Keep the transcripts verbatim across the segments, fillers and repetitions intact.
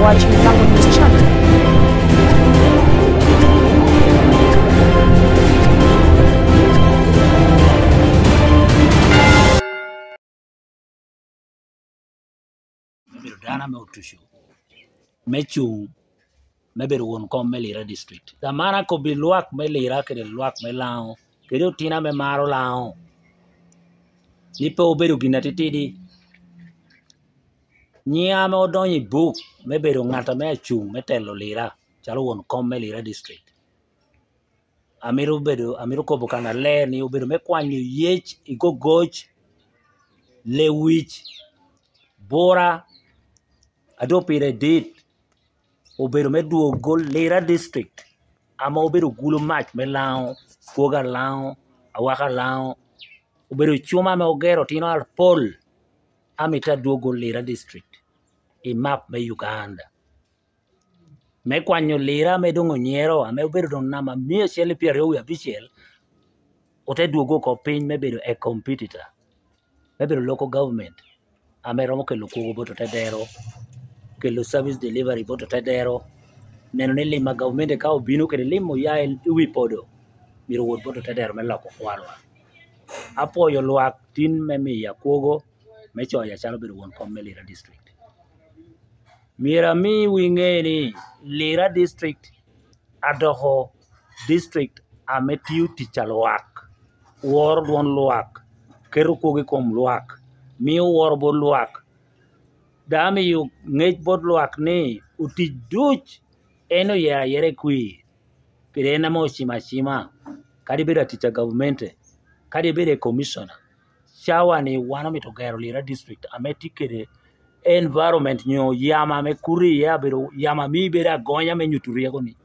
Watching Jungle News Channel. Me bedo dano ame otuco, me cuŋ, me bedo won kom me Lira District. Dok man akobbi lwak me Lira kede lwak me Laŋo, kede otino ame maro Laŋo, ni pe obedo gin atitidi. Nyiŋa ame odonyo i buk me bedo ŋat ame acuŋ me telo Lira, calo won kom me Lira District, amito bedo, amito kobo kannaler ni obedo me kwanyo yec i gogoc, lewic, bura, a doŋ pire dit, obedo me dwogo Lira District, ame obedo gulu mac me Laŋo, kwogo a Laŋo, awaka a Laŋo, obedo cuma ame ogero otino apol, amito adwogo Lira District i map me Uganda. Me kwanyo Lira ame doŋ onyero, ame obedo doŋ namba mia acel i pyeraryo wie abicel, ote dwogo oko piny me bedo a competitor, me bedo local government, ame romo kelo kwogo bot otedero, kelo service delivery bot otedero, neno ni lim a gavumenti ka obino kede lim oya i, i wi podo, myero owot bot otedero me loko kwarwa. Apwoyo lwak tin me miya kwogo me coyo acalo obedo won kom me Lira District. Myero amiwu iŋe ni Lira District adoko district ame tio tic a lwak, woro dwon lwak, keto kwogo i kom lwak, mio woro bot lwak, dok amiyo ŋec bot lwak ni otic duc en oyero ayera i kwir, pien en ame ocimo acima, kadi bedo atic a gavumenti, kadi bedo i commissioner. Cawa-ni wan omito gero Lira District ame tye kede environment nyo yamo ame kuto iye abedo yamo ame ibedo agonya me nyuto ryeko-ni.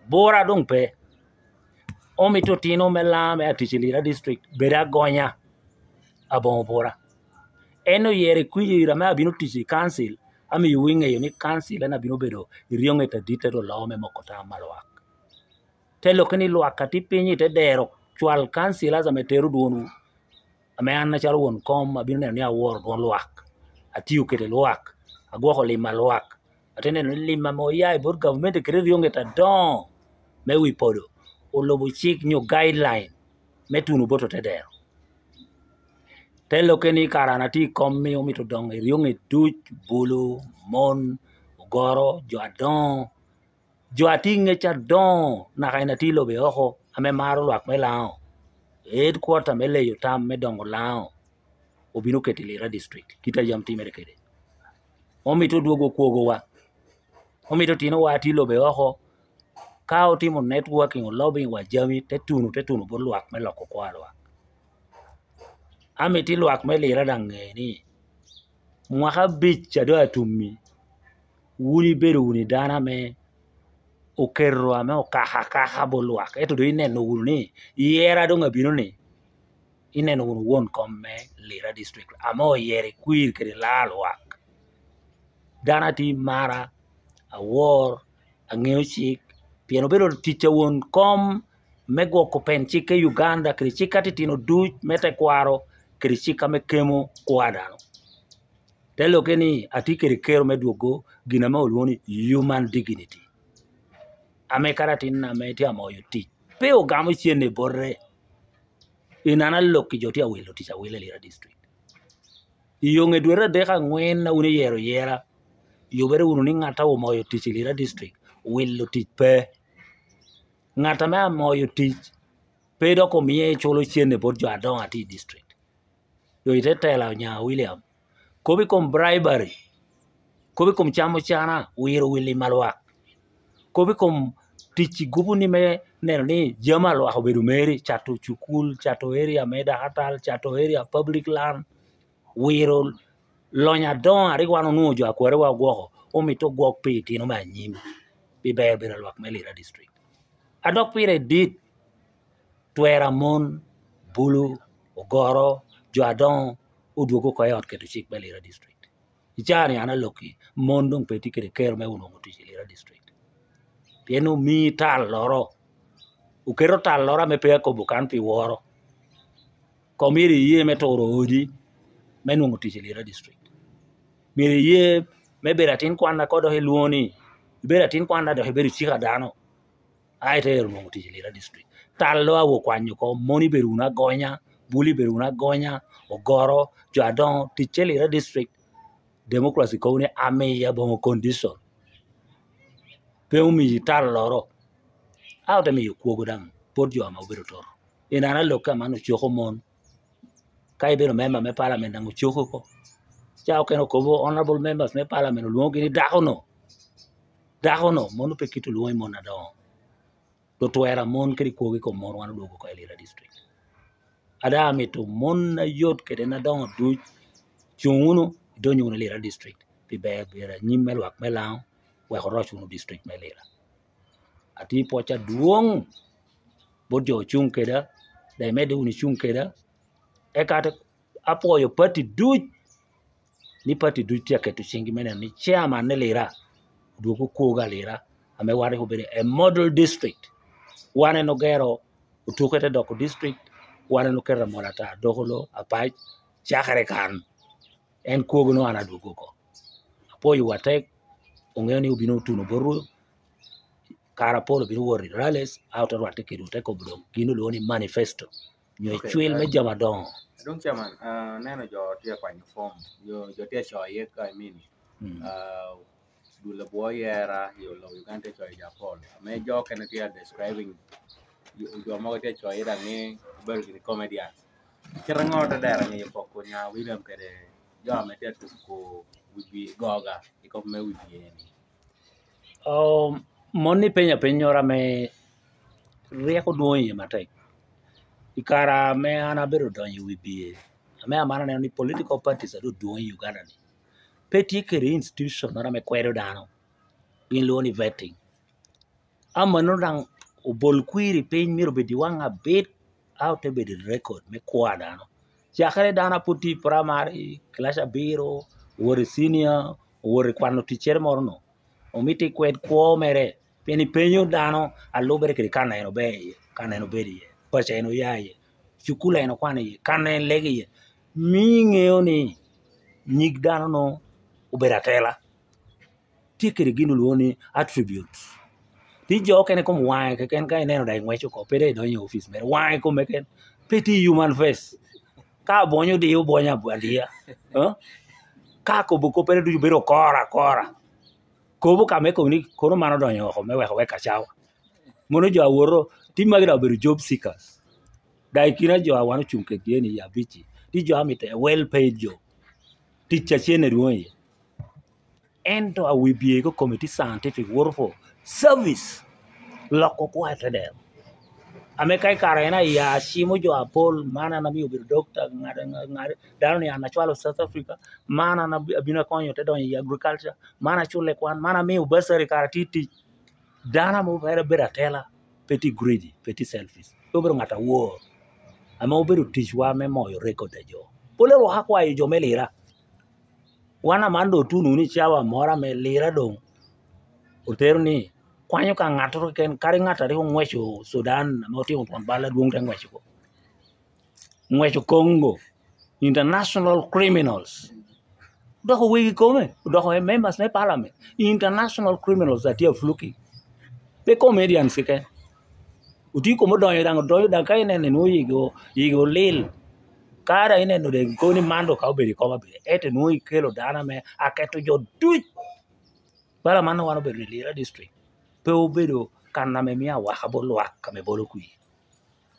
Bura doŋ pe. Omito otino me Laŋo me atic i Lira District bedo agonya aboŋo bura. En oyero i kwir ame abino tic i kancil, amiyowu iŋeyo ni kancil en abino bedo eryoŋet adit a doŋ loo me moko tam a lwak. Te lokke ni lwak a tye piny i te dero, cwal councillors ame tero dwonwu, ame an acalo won kom abino neno ni aworo dwon lwak, atio kede lwak, agwoko lim a lwak, ate neno ni lim ame oya i bot gavumenti kede eryoŋet adoŋo me wi podo olubo cik nyo guideline me tuno bot otedero. Te lokke ni kara an atye i kom-mi omito doŋ eryoŋet duc, bulu, mon, ogoro, jo adoŋo, jo a tye i ŋec adoŋo, naka en a tye i lobe oko, ame maro lwak me Laŋo, headquarter me leyo tam me doŋo Laŋo obino keto i Lira District, kit a yam timere kede. Omito odwogo kwogowa, omito otinowa a tye i lobe oko, ka otimo networking, o lobbying wa jami, te tuno, te tuno bot lwak me loko kwar lwak. Amito lwak me Lira daŋ ŋe ni, mwaka abic a doŋ atummi, wun ibedo wunu i dano ame oketo ame okaka akaka bot lwak, ento doŋ ineno wunu ni yera doŋ abino ni, ineno wunu won kom me Lira District ame oyero i kwir kede laa lwak. Dano atir mara, awor, aŋeo cik, pien obedo tic a won kom me gwoko pen cik i Uganda kede cik atitino duc me tekwaro kede cik ame kemo kwo a dano. Te lokke ni atye kede kero me dwogo gin ame olwoŋo ni human dignity, ame kara atin ame tye amoyo tic pe ogamo cen i bote. I nana lok i jo tye awilo tic awila i Lira District. I yo ŋe dwete adek aŋwen a wun iyero yera, yubere wunu ni ŋat a omoyo tic i Lira District, wilo tic pe. Ŋat ame amoyo tic, pe dok omie culo cen i bot jo adoŋo a tye i district. Yo ite tela Onya William, kop i kom bribery, kop i kom camo cana, wiro wi lim a lwak. Kop i kom tic i gupu ni me neno ni jami a lwak obedo meri, cato cukul, cato area me dakatal, cato area public land, wiro lony adoŋo a rik wan onwoŋo jo a kwarewa ogwoko, omito ogwok pi itino me anyim, pi ber bedo a lwak me Lira District. A dok pire dit, twera mon, bulu, ogoro, jo adoŋo odwogo oko i ot keto cik me Lira District. I caa-ni an alokki, mon doŋ pe tye kede kero me onwoŋo tic i Lira District. Pien omii talloro, oketo talloro ame pe akobo kan pi woro. Kom myero iye me turo odi me nwoŋo tic i Lira District. Myero iye Me bedo atin kwanna ko dok ilwoŋo ni, ibedo atin kwanna dok ibedo cika dano. Ai, te ero nwoŋo tic i Lira District. Tallo awo kwanyo oko, mon ibedo wunu agonya, bul ibedo wunu agonya, ogoro, jo adoŋo, tic i Lira District. Democracy kobo ni amiya boŋo condition. Pe omiyi talloro. A ote miyo kwogo daŋ, pwod jo ame obedo toto. In an alokke aman ocoko mon. Ka ibedo member me parliament daŋ ocoko oko. Ca okene okobo honorable members me parliament olwoŋogi ni dako-no. Dako-no, mon pe kit olwoŋo i mon adoŋo. Lutwera mon kede kwogo i kom mon wan odwogo oko i Lira District. Ada amito mon ayot kede en adoŋo duc, cuŋ wunu, idony wunu i Lira District, pi ber, ber anyim me lwak me Laŋo, wek oroc wunu district me Lira. Atye pwoc adwoŋ bot jo ocuŋ keda, daŋ imedde wunu icuŋ keda, eka te apwoyo pati duc, ni pati duc tye aketo ciŋgi me neno ni chairman me Lira odwogo kwogo Alira, ame wan rik obedo a model district. Wan en ogero Otuke te doko district, wan en oketo Amol ata Dokolo, Apac, cakere kan. En kwogo no an adwogo oko. Apwoyo wa tek, oŋeo ni obino otuno botwu, kare apol obino wot i rallies, a ote rwatte kedwu, ote kobo doŋ gin olwoŋo ni manifesto, nyo icwil me jami adoŋo. Adwoŋ chairman, ah, aneno jo tye akwanyo fom, jo, jo tye acoyo iye ka, I mean, ah, dul abwo yera i olobo Uganda tye acoyo jo apol. Ame jo okene tye a describing, jo, jo mogo tye acoyo daŋ ni obedo gini comedians. Kit aŋo te dero ŋeyo poko nya William kede jo ame tye atuko wibi goga i kop me wibi eni? Oh, mon ni penyo apennyoro ame ryeko dwoŋ iye matek. I kare ame an abedo donyo i wibi, ame amano aneno ni political parties a doŋ dwoŋ i Uganda ni, pe tye kede institution moro ame kwedo dano. Gin lwongo ni vetting. Amanno daŋ obol kwiri piny myero obed i waŋ abit, a ote bedo i record me kwo a dano. Cakere dano a pwod tye i primary, kilaci abiro, owot i senior, owot i kwano ticcere moro no, omito ikwed kwo mere, pien ipenyo dano a lubere kede kan a en ober iye, kan a en obedo iye, paco a en oya iye, cukul a en okwano iye, kan a en lego iye. Mio iŋeo ni nyig dano-nu obedo atela. Tye kede gin olwoŋo ni attributes. Tye jo okene kom waŋe keken, ka ineno daŋ iŋweco oko, pe daŋ idonyo i opic mere, waŋe kome keken, pe tye i human face. Ka abwonyo odiyo, obwonyo ab-, adiya. Eh? Ka akobo koppere ducu bedo okora akora. Kobo ka me kobo ni kono man odonyo oko me weko wek acawa. Mono jo a woto, tye magi daŋ obedo job seekers. Daŋ i kina jo a wan ocuŋ kedgi eni i abic-ci, tye jo a mitte well paid job. Tic acen adwoŋ iye. Ento a wibye ko committee scientific woto for service, loko kwa te dero. Ame ka i kare en aya, acimo jo apol, man an amio obedo doctor, ŋat, ŋat, ŋat, dano ni an acwalo South Africa, man an abi-, abino akonyo te donyo i agriculture, man acule kwan, man amio bursary kara tye tic. Dano ame obedo, bedo atela, pe tye greedy, pe tye selfish, pe obedo ŋat awor, ame obedo ticwa me moyo record a jo. Pol erwoko akwayo jo me Lira. Wan aman doŋ otuno wunu i cawa moro ame Lira doŋ otero ni kwanyo ka ŋattoro keken, kadi ŋat a rik oŋweco Sudan ame otimo twon bal adwoŋ te ŋweco oko. Ŋweco Congo, international criminals. Odoko wegi kome, odoko members me parliament. International criminals a tye afluki. Pe comedians keken. Otye kome odonyo daŋ, odonyo daŋ ka ineno inwoŋo yigi o-, yigi olil. Ka daŋ ineno daŋ ikobo ni man doŋ ka obedo i kom abiro. Ento inwoŋo ikelo dano ame aketo jo duc. Bala man wan obedo i Lira district. Pe obedo kan ame mio awaka bot lwak ame bolo kwir.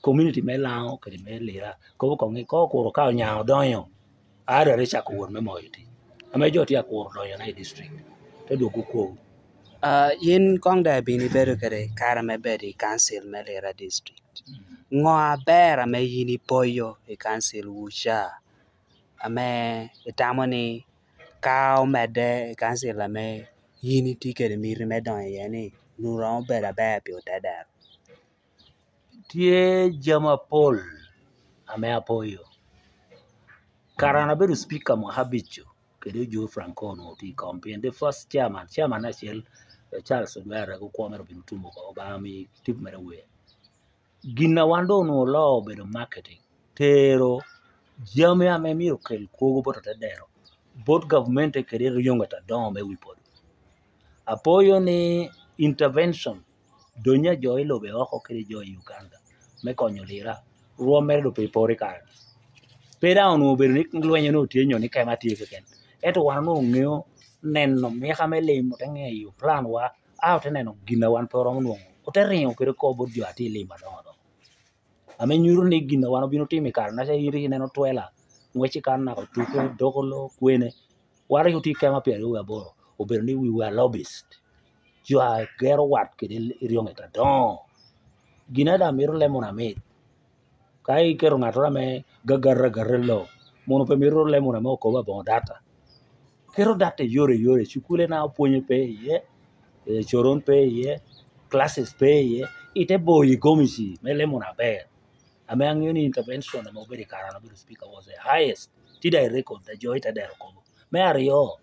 Community me Laŋo kede me Lira kobo koŋ ni ka okuro ka onya odonyo, a dwaro icako wot me moyo tic. Ame jo tye akuro donyo na i district, te dwogo kwogo. Ah, yin koŋ daŋ ibino ibedo kede kare me bedo i council me Lira district. Mm. Ŋo aber ame yin ipoyo i council wu ca, ame itamo ni ka omedde i council ame yin itye kede miti me donyo iye ni, nwoŋo romo bedo aber pi otedero? Tye jami apol ame apoyo. Kara an abedo speaker mwaka abic-cu, kede Ojo Franco onwoŋo tye i kom, pien the first chairman, chairman acel, eh, Charles Odwara, okwo mere obino tumo oko, Obaŋa omi tip mere wer. Gin a wan doŋ onwoŋo oloo obedo marketing, tero jami ame myero okel kwogo bot otedero. bot gavmente kede eryoŋet adoŋo me wi podo. Apoyo ni intervention, donyo a jo i lobe oko kede jo i Uganda me konyo Lira, rwom mere doŋ pe iporo i kare-ni. Pe daŋ onwoŋo obedo ni lweny onwoŋo tye nyo ni kema tye keken. Ento wan onwoŋo ŋeo neno mika me lim, ote ŋeyo plan wa, a ote neno gin a wan pe oromo nwoŋo, ote riŋo kede oko bot jo a tye i lim adoŋo adoŋo. Ame nyuto ni gin a wan obino timo i kare-naca, in rik ineno twela, ngwec i kan naka otuke, doko lo, kwene. Wan rik otye i kema pyeraryo wie aboro, obedo ni we were lobbyist. Jo a gero wat kede eryoŋet adoŋo. Gin a daŋ mito lemon amit. Ka iketo ŋattoro ame gagare agare lo, mono pe mito lemon ame okobo aboŋo data. Keto data i yore yore, cukule na opwonye pe iye, eh, coron pe iye, classes pe iye, ite boyo i gomici me lemon aber. Ame aŋeo ni intervention ame obedo i kare an obedo speaker was the highest. Tye daŋ i record, a jo ite dero kobo. Me aryo,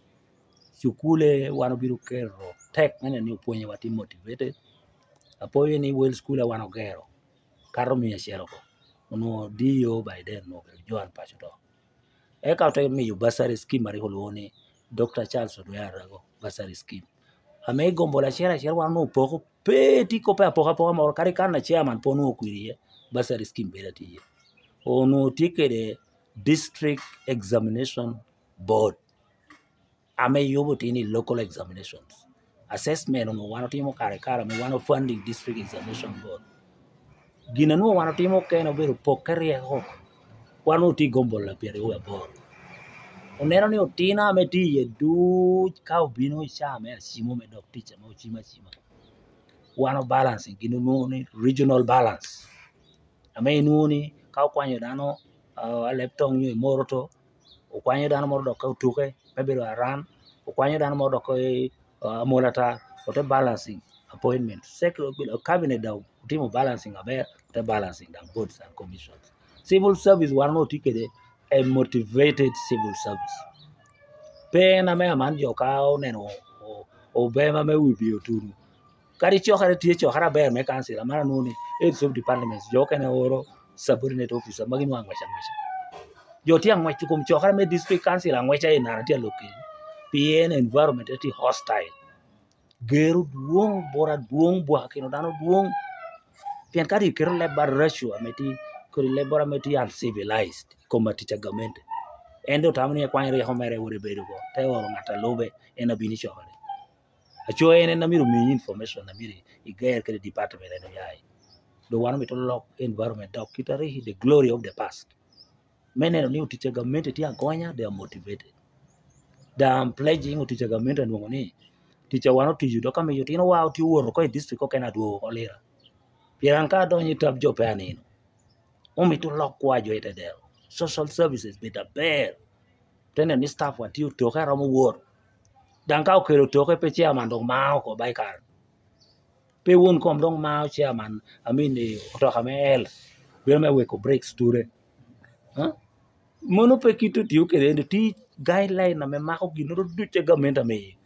cukule wan obino keto tek me neno ni opwonyewa tye motivated. Apoyo ni wel cukule wan ogero, kato mia acel oko. Onwoŋo D E O by then onwoŋo obedo Joan Paco to. Eka ote miyo bursary scheme a rik olwoŋo ni Doctor Charles Odwea Arago bursary scheme. Ame i gombol acel acel wan onwoŋo poko, pe tye kop apokapoka moro, kadi kan a chairman pe onwoŋo okwir iye, bursary scheme bedo atye iye. Onwoŋo tye kede District Examination Board ame yubo tye ni local examinations. Assessment onwoŋo wan otimo kare kare ame wan o funding District Examination Board. Gin a nwoŋo wan otimo okene obedo pokke ryeko. Wan otye i gombol a pyeraryo wie aboro. Oneno ni otino ame tye iye duc ka obino i caa me acimo me dok tic ame ocimo acima, wan o balancing gin onwoŋo ni regional balance. Ame inwoŋo ni ka okwanyo dano, ah, aleb toŋ nyo i Moroto, okwanyo dano moro dok ka otuke me bedo aran, okwanyo dano moro dok i, ah, Amolatar, ote balancing appointment. Sek-, cabinet daŋ otimo balancing aber, ote balancing daŋ boards and commissions. Civil service wan onwoŋo tye kede a motivated civil service. Pe en ame aman jo ka oneno o-, o-, obema me wi bi otuno, kadi cokere tye, cokere aber me council, amaro anwoŋo ni heads of departments, jo okene oro subordinate officer, magi nwoŋo angwec angweca. Jo tye angwec i kom cokere me district council, angweca i nara tye alok keny. Pien environment tye hostile. Gero dwoŋ, bor adwoŋ, bwakino dano dwoŋ. Pien ka rik iketo leb baraco ame tye, kodi leb boro ame tye uncivilized i kom atic a gamente, en doŋ tamo ni ekwanyo ryeko mere wot ebedo oko, te oro ŋat a lube, en abino i cokere. Aco en, en a myero omiyi information a myero iger kede department en oya i. Doŋ wan omito lok environment dok kit a rik i the glory of the past. Me neno ni otic a gamente tye agonya, they are motivated. Daŋ I'm pledging otic a gamente anwoŋo ni tic a wan otico dok amiyo otinowa otye owot oko i district okene adwogo oko Lira. Pien an ka adonyo i tab jo pe anino. Omito lok kwa jo i tedero. Social services bed aber. Te neno ni staff wa tye otoke a romo wot. Daŋ ka okelo otoke pe chairman dok mao oko ba i kare. Pe won kom dok mao chairman, I mean, eh, otoka me health. Bedo me weko breaks ture. Ha? Mano pe kit otio kede, ento tye guideline ame mako ginnoro ducu a gamente amiyo.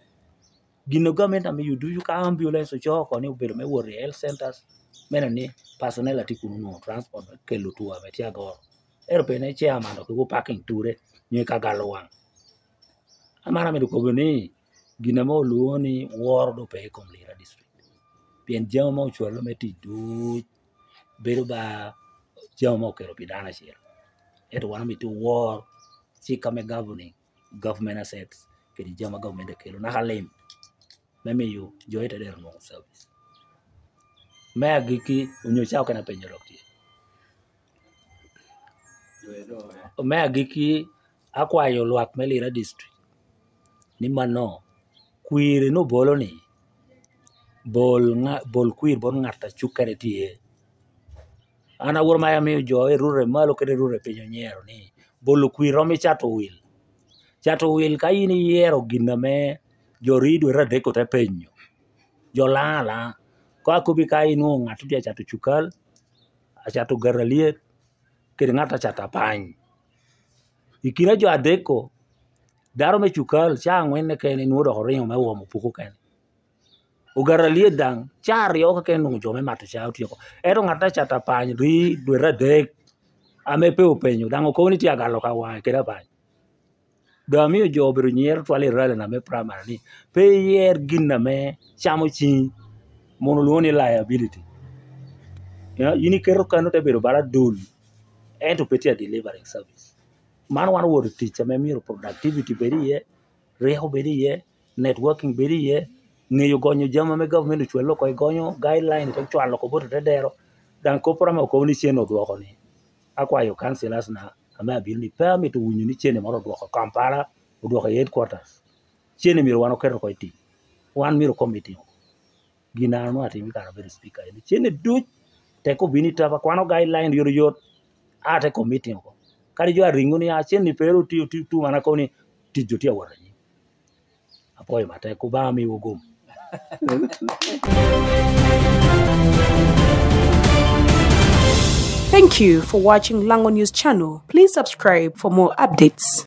Gin a gamente amiyo ducu ka ambulance ocoo oko ni obedo me wot i health centers, me neno ni personnel a tye kuno onwoŋo transport me kelo two ame tye agoro. Ento pe ni chairman dok iwo parking ture, nyo i ka galo waŋ. Amaro amito kobo ni gin ame olwoŋo ni woro doŋ pe i kom Lira District. Pien jami ame ocwalo me tic duc bedo ba jami ame okelo pi dano acel. Ento wan omito wor cik ame governing, government assets, kede jami a government ekelo, naka lim, me miyo jo i tedero onwoŋo service. Me agikki, onyo ca okene apenyo dok tye. Me agikki, akwayo lwak me Lira District ni mano, kwir en obolo ni, bol ŋa-, bol kwir bot ŋat a cukkere tye. An aworo mar amio jo i rurre malo kede rurre piny onyero ni bolo kwir romo i cato wil. Cato wil ka in iyero gin ame jo rii dwe adek ote penyo, jo laŋ alaŋa. Koŋ akobbi ka inwoŋo ŋat tye acato cukal, acato garalyet, kede ŋat acato apany. I kine jo adek-ko, dano me cukal ca aŋwen keken nwoŋo dok oriŋo me omo puku kene. Ogara lyet daŋ, ca aryo keken onwoŋo jo me mato ca otyeko. Ento ŋat a cato apany rii dwete adek, ame pe openyo, daŋ okobo ni tye agalo ka waŋe kede apany. Dok amio jo obedo nyero twal i rally na me primary ni pe iyer gin ame camo ciŋi, mono olwoŋo ni liability. Ya, in iketo kano te bedo bala dul, ento pe tye a delivering service. Man wan owoto i tic ame myero productivity bed iye, ryeko bed iye, networking bed iye, ŋeyo gonyo jami ame government ocwalo oko, igonyo guideline, ite cwalo oko bot te dero. Daŋ kopporo ame okobo ni cen odwoko ni, akwayo councillors na ame abino ni pe amito winyo ni cene moro odwoko Kampala, odwoko i headquarters. Cene myero wan oket oko i tic. Wan myero committee oko. Gin a nwa atimo i kare abedo speaker, en cene duc tek obino i tapa, kwano guideline yot oyot, a te committee oko. Kadi jo a riŋo ni, "Ah, cen ni pe ru ti, ti, tu mana kono ni tic jo tye awot anyim." Apwoyo matek, Obaŋa miwa gum. Thank you for watching Lango News Channel. Please subscribe for more updates.